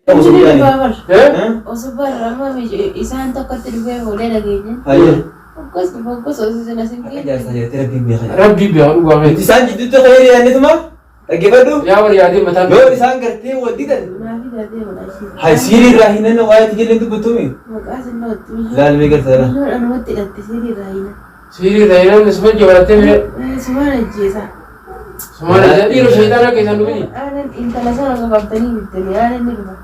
Osoo Inni yaani. dhufaa bar. Eh? Osoo bar amma isaan tokkotti dhufee fuudhee dhageenye. Hayyee. Hoggas dhufa hoggas osoo isin asin Akka geesse. jaarsaa jettee rabbiin beeka. Rabbii beekaa dhugaa keeti. Isaan jidduutti khayrii yaannituma dhaggeeffadhu. Yaa wal yaadee mataan. Yoo isaan gartee wal didan Naafi taatee maqaa ishee. hay siirii irraa hin nanna waa'ee ijoolleen dubbattuumi. Maqaa sin dhawattu. Laal mee garta laal. Biyyoon anumatti hidhatte siirii irraa hina. Siirii ta'inaan isuma jabalattee mee. Sumaan ajjeesa. Sumaan ajjeesa dhiiroo shayitaana keessan dhufini. Aanan intala sana osoo qabdanii bittanii aanan ni dhufa.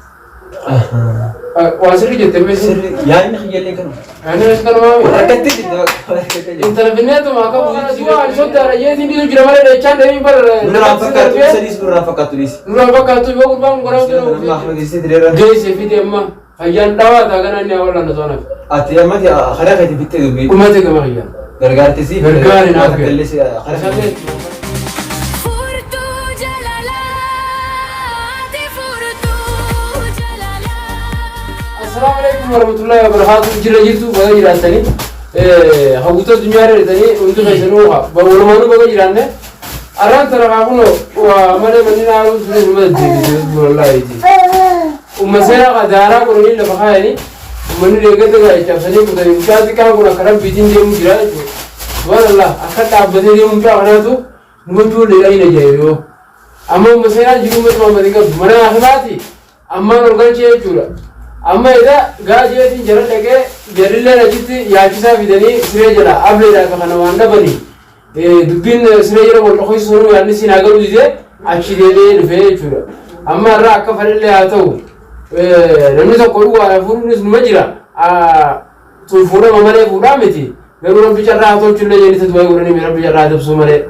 Waa sirrii jette mee Sirri yaadni kiyyallee kanuma. Yaadni as kanumaa Wal harkatti jirti wal harkatti jirti. Intala finneetuma akka buusitti waan soddaadha jeetiin dhiisu jira malee dheechaan deebiin bara. Nurraan fakkaattu sadiis nurraan fakkaattu dhiisi. Nurraan fakkaattu yoo gurbaan goraa Nama Ahmed Isiit dheeraa. Geesse fide amma fayyaan dhawaa taa ganaa inni hawala na to'anaaf. Ati amma karaa keetiin fittee dubbii. Dhumate gama kiyyaan. Gargaartisi. Gargaari naaf Akka illee karaa keetiin. Furtuu jaalalaati furtuu jaalalaa. Assalaamu alaikum warahmatullahi wabarakatuh. Jira jirtu baga jiraattanii. Hawwitoota addunyaa irra jirtanii hundi keessanuu walumaanuu baga jiraanne. Arraan tana kaa kunoo waa malee manni naannoo sun numa deddeebisee wallaahiti. Umma seeraa kaa daaraa godhanii lafa kaayanii ummanni deeggarta gaa cabsanii kutanii mucaa xiqqaan kun akka rabbiitiin deemu jira jechuudha. Subhaanallah akka dhaabbatee deemu mucaa kanaatu numa ijoolleedha hin ajaa'ibu. Amma umma seeraa jiru uummata Muhammad hin qabdu mana akibaati ammaan ol galchee jechuudha. Amma egaa gaa jeetiin jara dhaqee jarrilleen achitti yaachisaa fidanii siree jala ableedhaa kana waan dhabanii dubbiin siree jala wal dhokoysu sanuu yaadni siin haa galuu didee achi deebi'ee dhufee jechuudha. Amma irraa akka fedhallee haa ta'u namni tokko dhugaadha fuudhuunis numa jira. Tun fuudhama malee fuudhaa miti. Garuu rabbi carraa haa tolchullee jedhanii du'aa godhanii rabbi carraa haa dabsuu malee.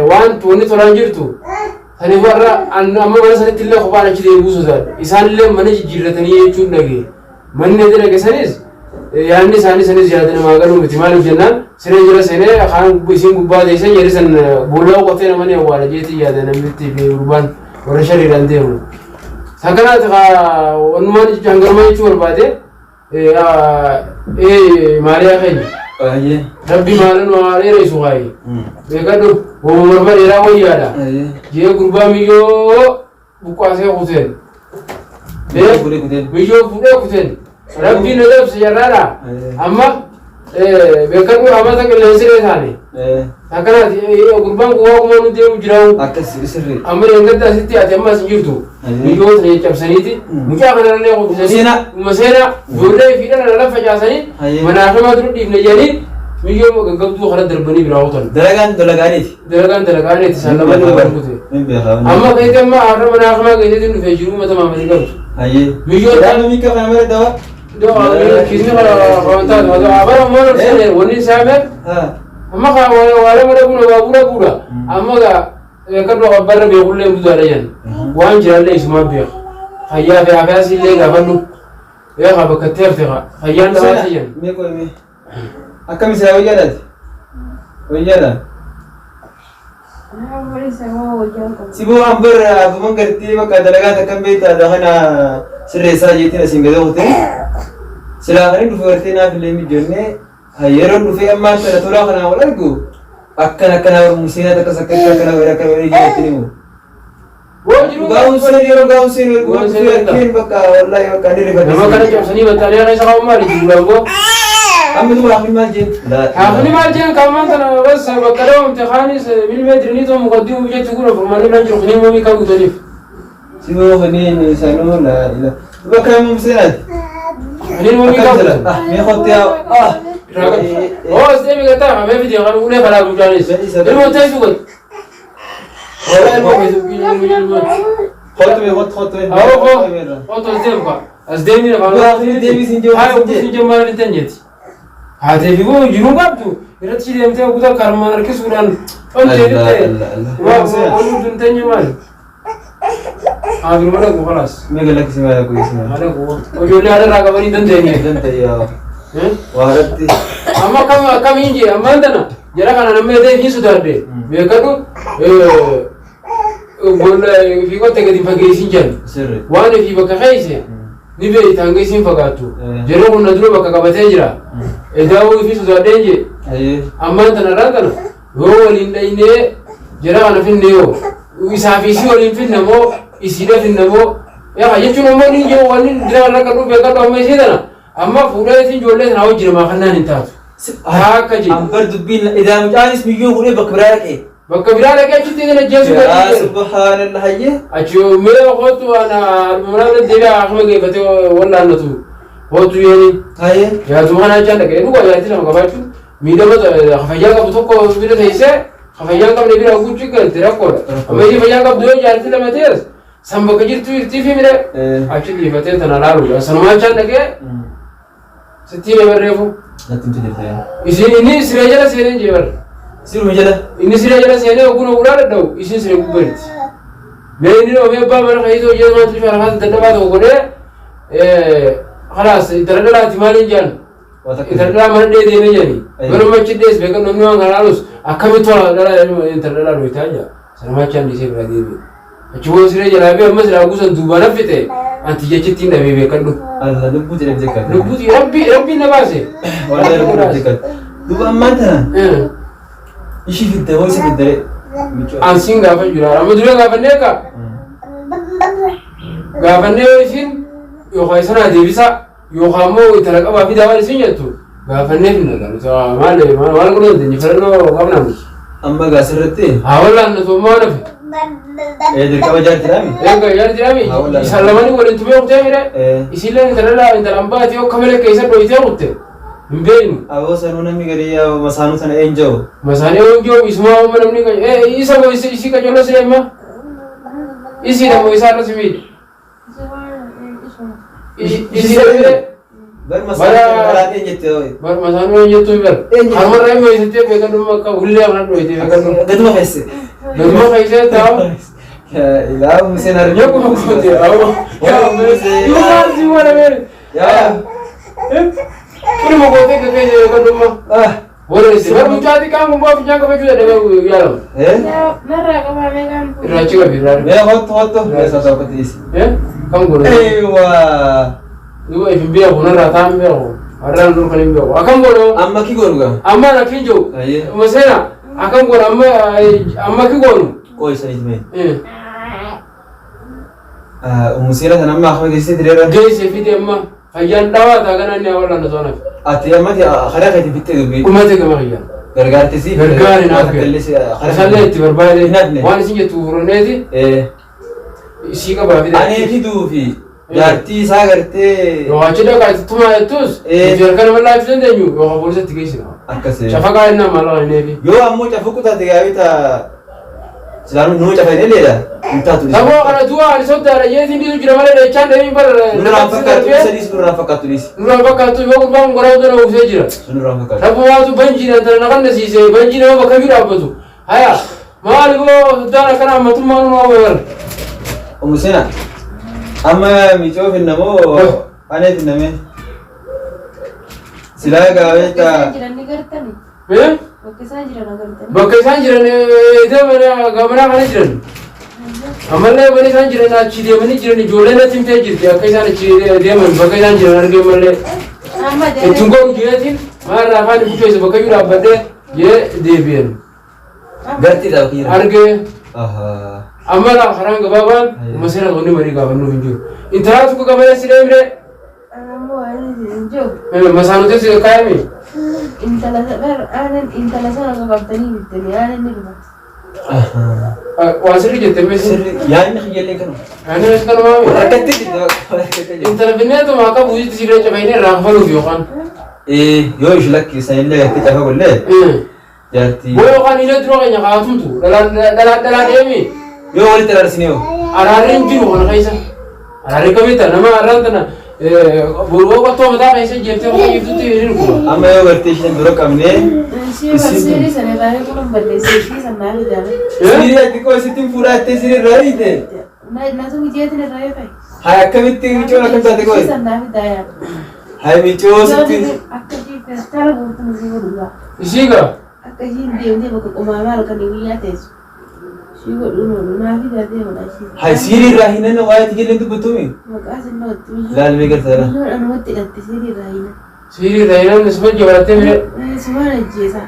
Waan wanni tolaan jirtu saniif warra amma mana sanitti illee kophaan achi deebi'uu sodaadha. Isaan illee mana jijjiirratanii jechuun dhagee. Manni itti dhage sanis yaadni isaanii sanis yaada namaa galuu miti. Maaliif jennaan siree jala seenee kaan isiin gubbaa teessee jarri san boollaa qotee nama ni awwaala jeetii yaada namitti fi gurbaan warra shariidhaan deemu. Sakanaati wannumaan hangarumaa jechuu barbaade maaliyaa keenya. Baay'ee. Rabbi maala nu haa dheeressu kaayi. Beekadhu wama morma dheeraa wayyaadha. Baay'ee. Jee gurbaa miyyoo buqqaasee kuteen. Miyyoo fuudhee kuteen. Miyyoo fuudhee kuteen. Rabbiin na dabse jarraadha. Amma beekadhu amata qilleensi ree taane. Akkanaati gurbaan kun waa kumaa nu deemu jiraa'u. Akkas sirri. Amma deeggarta asitti ati amma as hin jirtu. Miyyoo sana caccabsaniiti. Mucaa kanarra kuffisanii. Seenaa. Uma seenaa ijoollee fi dhala lafa facaasanii Hayyee. manaa fi dura dhiifne jedhanii miyyoo gaggabduu kana darbanii biraa kutan. Dalagaan dalagaaniiti. Dalagaan dalagaaniiti isaan lamaan nama wal kute. Hin beekaa. Amma keessa amma har'a manaa fi keessatti dhufee jiru uummata maamilii qabdu. Hayyee. Miyyoo Dalagaan miika kana malee dawaa. Kiisni kana kawantaatu abara maal ol seene wanni isaa mee Haa. amma waa lama dhabuun baabura buudha amma gaa kadhu qabbarra beekullee budaadha jedhan waan jiraallee isumaa beeka fayyaa fi afiyaas illee gaafadhu beeka bakka itti hafte fayyaan dhabaati jedhan. Mee qoy mee. Akkami silaa wayyaadhaati? Wayyaadha. Siboo an bar aguman gartee bakka dalagaa takkan beektaa dha kana sirreessaa jeetiin asiin gadi kutee silaa kan inni dhufe gartee naaf illee mijoonnee yeroo dhufee ammaan tana tolaa kanaa wal argu akkan akkanaa barumseenaa takkas akkatti akkana wayii akkana wayii jeetiin himu. Waan jiru Gaa'uun seen yeroo gaa'uun seen yeroo dhufee arkeen bakka wallaahi bakka ani rifadhe. Nama kana cabsanii maxxanee keessa kaa'u maali jiruudhaan boo. Amma duuba hafni maal jeen? Hafni maal jeen kamaan tana bas bakka dawamte kaanis milmee dirnii too muqaddimuu jechu kun furmaanni biraan jiru kiniin moomii kan guutaniif. Siboo kaniin sanuu laa ila. Duuba akkana muum seenaati. Kiniin moomii kan Akkam jira? guutan. Ah, mee kotti haa. Ah. Oo as deemi gataa kamee fidee kan ulee falaa guutaanis. Ilmoo teessu gad. Ilmoo keessu ilmoo. Kottu mee kottu kottu mee. Awoo koo kottu as deemu kaa. As deemi na Duuba hafni deebii siin jiru. Haa ogguu siin maal hin teenyeeti. Haatee fi boo jiruu qabdu irratti si deemtee ogguu karmaan harkisuudhaan dhontee Allah, dhufte. Allah, Allah. Waa ooluu hin teenye maali? Haa biruma dhaqu khalaas. Mee galaksii maal akka isin. Haa dhaqu. Ijoollee haadha irraa qabanii dandeenye. Danda'ee waa irratti. Amma akkam akkamiin jee ammaan tana jara kana namni edee fi sodaadhe beekadhu bolla fi qotte gadi fageessin jedhan. Sirri. Waan fi bakka keesse ni beekta hanga isiin fagaattu. Yeroo kun na dura bakka qabatee jira. Edaawuu fi sodaadheen jee Ayyee. ammaan tana irraa tana yoo waliin dhaynee jara kana finne yoo isaa fi isii waliin finne moo isiidha finne moo Yaa jechuun ammoo ni jiru wanni dira irra kan dhufe kan amma ishee tana amma fuudhee isin ijoollee sana hojii namaa kannaan hin taatu. Akka jedhu. Ambar dubbiin idaa mucaanis miyyoo fuudhee bakka biraa dhaqee. Bakka biraa dhaqee achitti isin ajjeesuu Yaa danda'u. subhaanallah hayyee. Achi mee hootu ana mana bira deebi'aa akkuma geeffatee wallaannatu hootu yeeni. Hayyee. Yaatuma kana jechaan dhaqee dhugaa jaartii lama qabaachuun miidhama fayyaa qabu tokko bira teessee fayyaa hin qabne bira guchuu galte rakkoodha. Amma ishee fayyaa qabdu yoo jaartii lama ta'es san bakka jirtu jirtii fi mire achi dhiifatee tana laaluudha. Sanumaa jechaan dhaqee sitti hime barreefu. Natti himte jirta. Isin inni siree jala seenee jee barre. Siruma jala. Inni siree jala seenee oguu ogulaa dadhabu isin siree gubbarti. Mee inni dhoofee abbaa mana keessa hojii maal tushuu harkaa dadhabaa tokko godhee khalaas intala dhalaati maaliin jaan. Intala dhalaa mana dhee deemee jedhani. Mana machi dhees beekan namni waan kana laalus akkamitti tola dhalaa intala dhalaa dhoytaa jaa. Sanumaa achaan dhiisee biraa deebi'e. Achi booda siree jalaa bee ammas laa guusan duubaan haffite anti jechitti hin dhabee beekadhu. Allah lubbuu jedhamte kan. Lubbuuti rabbi rabbiin na baase. Wallahi lubbuu jedhamte kan. Duuba ammaan tana ishii fidde hoo isa fidde miccoo. An siin gaafa jira. Amma dura gaafannee akka gaafannee yoo isin yookaan isanaa deebisaa yookaan immoo intala qabaa fidaa waan isin jettu gaafannee finna nuti maal maal godhuu dandeenya filannoo qabna nuti. Amma gaa sirriitti Haa wallaan nuti ammaa nafe. dirqama jaartiidhaami. Eega yaada jedhami Haa wallaan. isaan lamanii waliin tumee kutee mire isillee intala intala ambaati yoo kamala keessa dhoyitee kutte hin beeknu. Aboo sanuu namni garii yaa masaanuu sana eenja'u. Masaanii hojii isumaa amma namni isa moo isii qacoloo si amma isiidha moo isaa irra si miidhe. Isiidha mire Bar masaanuu karaa eenjetti hoo. bar masaanii hojii jettuu bar Eenyu? harmarraa immoo isittee beekadhu akka hullee kana dhoyitee beekadhu. Gaduma keesse. Gaduma keessee taa'u. Ilaa Museen argaa. Yakuma kooti awwa. Yaa maal si wala mere. Yaa. Kunuma kootee keessa beekadhu amma. Ah. Warri bar mucaa xiqqaan kun baa fincaan qabachuu dadhabee yaalama. Eh? Narraa qabaa meeqaan kun? Irraa achi qabi irraa. Mee hottu hottu. Mee isaa tokko tiisi. Eh? Kam godhu? Eeywa. Duuba ifin beeku narraa taa'an beeku. Har'aan dur kan hin beeku. Akkam godhu? Amma ki goonu gaa? Amma rakkin jiru. Ayyee. Maseena akkam godhu amma amma ki goonu? Qooyi saniit mee. Eh. Umuseera sana amma akkuma geessisee direera. Geesse fide amma fayyaan dhawaa taa ganaa inni awwaalaan osoo nafe. Ati amma karaa keetiin fittee dubbii. Dhumate gama kiyyaan. Gargaartisi. Gargaari naaf kennu. Isallee itti barbaade Hin hafne. waan isin jettu furanneeti isii qabaa fide. Ani fiduu fi jaartii isaa gartee Yookaan achi dhaqaa itti tumaa jettus Eh. nuti harka nama laachuu dandeenyu yookaan poolisatti geessina. akkasii. Cafaqaa innaa maallaqa hin eebi. Yoo ammoo cafuu kutaate gaarii taa silaan nuu cafa hin eleedha. Hin taatu. Saboo kana du'a ani soddaadha jeetiin dhiisu jira malee dheechaan deebiin bara. Nurraan fakkaattu sadiis nurraan fakkaattu dhiisi. Nurraan fakkaattu yoo gurbaan goraa dura uwwisee jira. Nurraan fakkaattu. Rabbi waatu banjiidhaan tana na qannasiise banjii nama bakka iyyuu dhaabbatu. Haya maali boo soddaan akkana ammatummaa nu nama bara. Umusina amma micoo finnamoo anee finnamee silaa gaawee Bakka taa isaan jiran ni gartani. Eh? Bakka isaan jiran agartani. Bakka isaan jiran deemanii gamanaa kana jiran. Ammallee bakka isaan jiran achi deemanii jiran ijoollee natti himtee jirti akka isaan achi deeman bakka isaan jiran argee mallee. Amma Ittiin goonu jeetiin maarraa afaan bukeessa bakka iyyuu dhaabbadhee jee deebi'een. gartiidha bakka jiran. Argee Ahaa. amma laa karaan gabaabaan masira wanni marii gaafannuuf hin jiru. Intalaa tokko gabalee si deemne Ammoo ani hin jiru. masaanota si kaayame. Intala aanan intala sana osoo qabdanii bittanii aanan ni dhufa. Ahaa. Waan sirrii jette meesii. Sirri yaadni kiyyallee kanuma. Ani as kan maami. Rakkatti jirti rakkatti jirti. Intala finneetuma akka buusitti si bira cafaynee irraa kafaluuf yookaan. Yoo ishee lakkisan illee gartee cafa gollee jaartii. Boo yookaan illee dura keenya kaatumtu dhalaan dhalaan deemi. Yoo walitti araarsine hoo. Araarri hin jiru kana keessa. Araarri kamitta nama arraan tana boroo qottoo mataa keessa jeeftee qofa jirtutti hin dhufu. Amma yoo gartee isheen dura qabnee. Ishee barsiisanii sana irraa eeguun balleessee ishee sanaa ijaara. Sirii ati koo isittiin fuudhaa jettee sirii irraa hiite. Natu mijeetiin irraa eegaye. Haa akkamitti micoon akkam taate koo. Ishee sanaa ijaara. Haa micoo sitti. Akka ishee feestaala guutuu isii godhu Ishii gaa. Akka ishiin deemtee bakka qomaamaa halkanii guyyaa teessu. Ishii godhuun oolu naaf ijaartee godha ishii. Haa sirii irraa hinan waa'ee tiyyillee dubbattuumi. Maqaa sinnoo itti Laalmee gartaadha. Biyyoon anumatti hidhatti sirii irraa hinan. Sirii irraa hinan suma jabalattee mire. Sumaan ajjeesaa.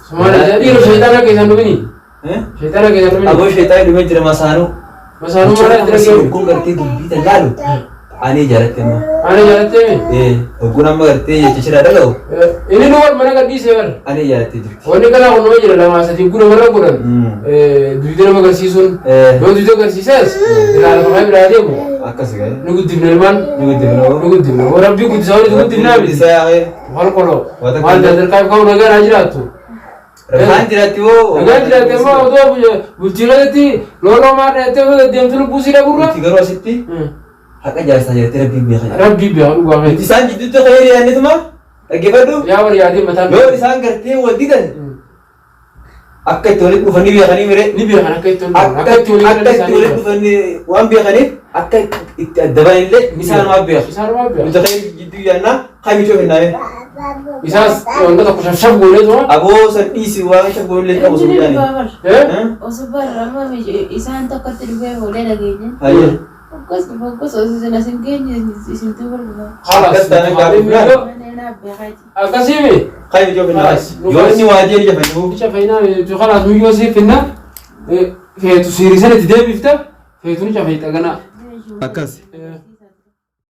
Sumaan ajjeesaa. Dhiiroo sheexaana keessan dhufini. Sheexaana keessan dhufini. Aboo sheexaan dhumee jira masaanuu. Masaanummaa irratti dhaga'e. Kun gartee dubbii tan laalu ani jaalatte amma. Ani jaalattee mi? Ogguun amma gartee jecha shira dhaga'u Inni nu wal mana gadhiisee bara. ani jaalattee jirti. Wanni kanaa kun nama jira lamaa sadii guna warra godhan. Duyda nama agarsiisuun. Yoo duyda agarsiises irraa lafa kan biraa deemu. Akkas ga'e. Ni guddifna ilmaan. Ni guddifna. Ni guddifna. Yoo rabbii guddisaa walitti guddifnaa miti. Guddisaa yaa'ee. Maal qoloo. Waan Maal dadarkaa qabu nagaan haa jiraattu. Nagaan jiraatti hoo. Nagaan jiraatti ammoo otoo bultii keessatti looloo maal dheettee otoo deemtu lubbuu sii dhaburra. Nuti garuu asitti haqa jaarsaa jettee rabbiin beeka. Rabbii beeka dhugaa Nuti keeti. isaan jidduutti khayrii yaannituma dhaggeeffadhu. Yaa warri yaadee mataan. Yoo isaan gartee wal didan akka itti walitti dhufanii beekanii mire. Ni beekan akka itti waliin Akka itti walitti dhufanii waan beekaniif akka itti adda bahan illee isaan waan beeku. Isaan waan beeku. Nuti khayrii jidduu yaannaa kamichoo kennaa. Isaas wanta tokko shafshaf goonee tuma. Aboo san dhiisi waan shaf goonillee qabu sun Inni yaani. dhufaa bar. Osoo barra amma isaan tokkotti dhufee fuudhee dhageenye. Hayyee. Akkas dhufa akkas osoo isin as hin geenye isin tuuba dhufa. Akkas taanaan gaafa dhufnaan. Mana naaf beekaati. Akkasiimi. Kamichoo kennaa. Yoo inni waajjira jafanii. Bicha fayyinaa kanaas miyyoo siif finna. Feetu siirisan itti deebifta. Feetu ni cafeetta ganaa. Akkas.